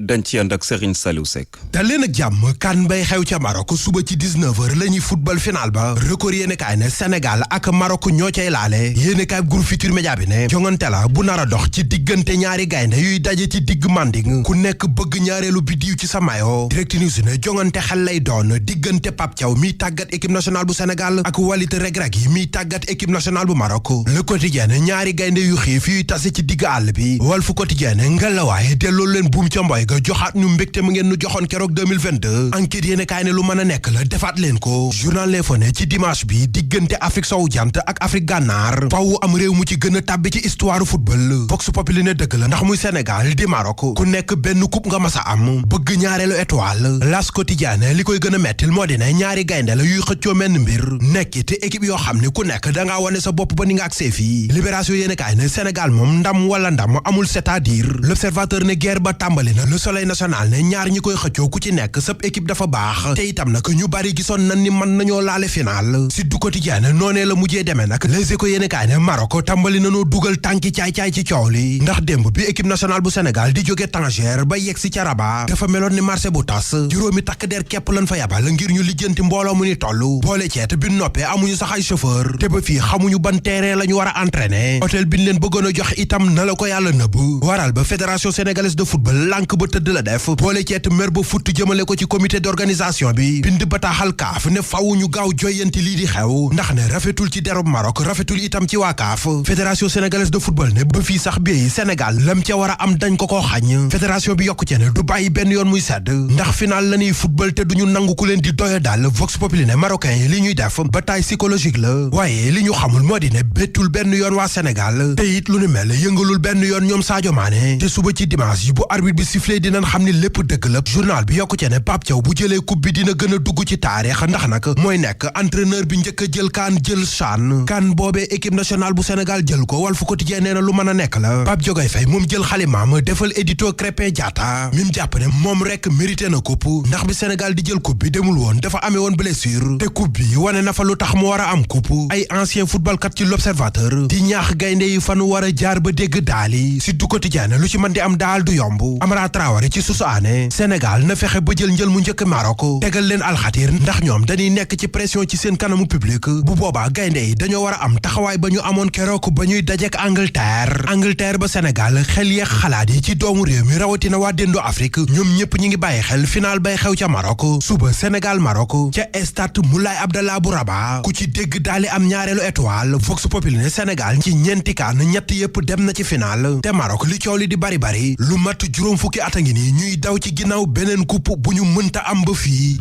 dañ ci ànd ak Serigne Saliou Seck. daleen ak jàmm kan bay xew ca Maroc suba ci 19h la ñuy football final ba record yéene kaay ne Sénégal ak Maroc ñoo cay laale yéene kaay groupe Futurs Médias bi ne jongante la bu nar a dox ci diggante ñaari gaynde yuy daje ci digg manding ku nekk bëgg ñaareelu biddiw ci sa mayo Direct News ne jongante xel lay doon diggante Pape Thiaw miy tàggat équipe nationale bu Sénégal ak Walid Regragui miy tàggat équipe nationale bu Maroc Le Quotidien ñaari gaynde yu xiif yuy tase ci digg àll bi Walf Quotidien ngelawaay delloo leen buum ca mboy ga joxaat ñu mbégte mu ngeen nu joxoon keroog 2022 enquête yéene kaay ne lu mën a nekk la defaat leen ko journal L'Info ne ci dimanche bi diggante Afrique sowu jant ak Afrique gànnaar faw am réew mu ci gën a tàbbi ci histoire football Vox Populi ne dëgg la ndax muy Sénégal di Maroc ku nekk benn coupe nga mas a am bëgg ñaareelu étoile L'As Quotidien li koy gën a mettil moo di ne ñaari gaynde la yuy xëccoo menn mbir nekk te équipe yoo xam ne ku nekk dangaa wane sa bopp ba ni nga ak seefi Libération yéene kaay ne Sénégal moom ndam wala ndam amul c'est-à-dire L'Observateur ne guerre ba tàmbali na Le Soleil national ne ñaar ñi koy xëccoo ku ci nekk sab équipe dafa baax te itam nag ñu bari gisoon nañ ni mën nañoo laale final Sud du Quotidien noonee la mujjee demee nag Les Échos yéene kaay ne Maroc tàmbali nañoo dugal tànki caay-caay ci coow li ndax démb bi équipe nationale bu Sénégal di jóge Tanger ba yegg si ca Rabat dafa meloon ni marché bu tas juróomi takk der képp lañ fa yabal ngir ñu lijjanti mbooloo mu ni toll boole ceet bi noppee amuñu sax ay chauffeur te ba fii xamuñu ban terrain la ñu war a entraîner hôtel bi ñu leen bëggoon a jox itam na la ko yàlla nëbb waral ba fédération sénégalaise de football lànk ba tëdd la def boole ceet mer ba futt jëmale ko ci comité d'organisation bi bind bataaxal kaaf ne faw ñu gaaw joyanti lii di xew ndax ne rafetul ci derub Maroc rafetul itam ci waa kaaf fédération sénégalaise de football ne ba fii sax bi Sénégal lam ca war a am dañ ko koo xañ fédération bi yokku ci ne du bàyyi benn yoon muy sedd ndax final la ñuy football te duñu nangu ku leen di doya daal Vox Populi ne marocain yi li ñuy def bataille psychologique la waaye li ñu xamul moo di ne bettul benn yoon waa Sénégal te it lu ni mel yëngalul benn yoon ñoom Sadio Mané te suba ci dimanche yi bu arbitre bi sifflé dinañ xam ni lépp dëgg la journal bi yokku ci ne Pape Thiaw bu jëlee coupe bi dina gën a dugg ci taarix ndax nag mooy nekk entraîneur bi njëkk a jël kaan jël CHAN kaan boobee équipe nationale bu Sénégal jël ko Walf Quotidien nee na lu mën a nekk la Pape Diogaye Faye moom jël xalimaam defal édito Krépin Diatta mi mu jàpp ne moom rek mérité na coupe ndax bi Sénégal di jël coupe bi demul woon dafa amee woon blessure te coupe bi wane na fa lu tax mu war a am coupe ay ancien footballkat ci l'Observateur di ñaax gaynde yi fan war a jaar ba dégg daali si du Quotidien lu ci mën di am daal du yomb Amara Traoré ci susaane Sénégal na fexe ba jël njël mu njëkk Maroc tegal leen alxatir ndax ñoom dañuy nekk ci pression ci seen kanamu public bu boobaa gaynde yi dañoo war a am taxawaay ba ñu amoon keroog ba ñuy dajek Angleterre ba Sénégal xel yeex xalaat yi ci doomu réew mi rawatina waa déndu Afrique ñoom ñëpp ñi ngi bàyyi xel final bay xew ca Maroc suba Sénégal Maroc ca stade Moulay Abdallah bu Rabat ku ci dégg daali am ñaareelu étoile Vox Populi ne Sénégal ci ñeenti kaan ñett yëpp dem na ci final te Maroc li coow li di bari lu mat juróom fukki at a ngi nii ñuy daw ci ginnaaw beneen coupe bu ñu mënta am ba fii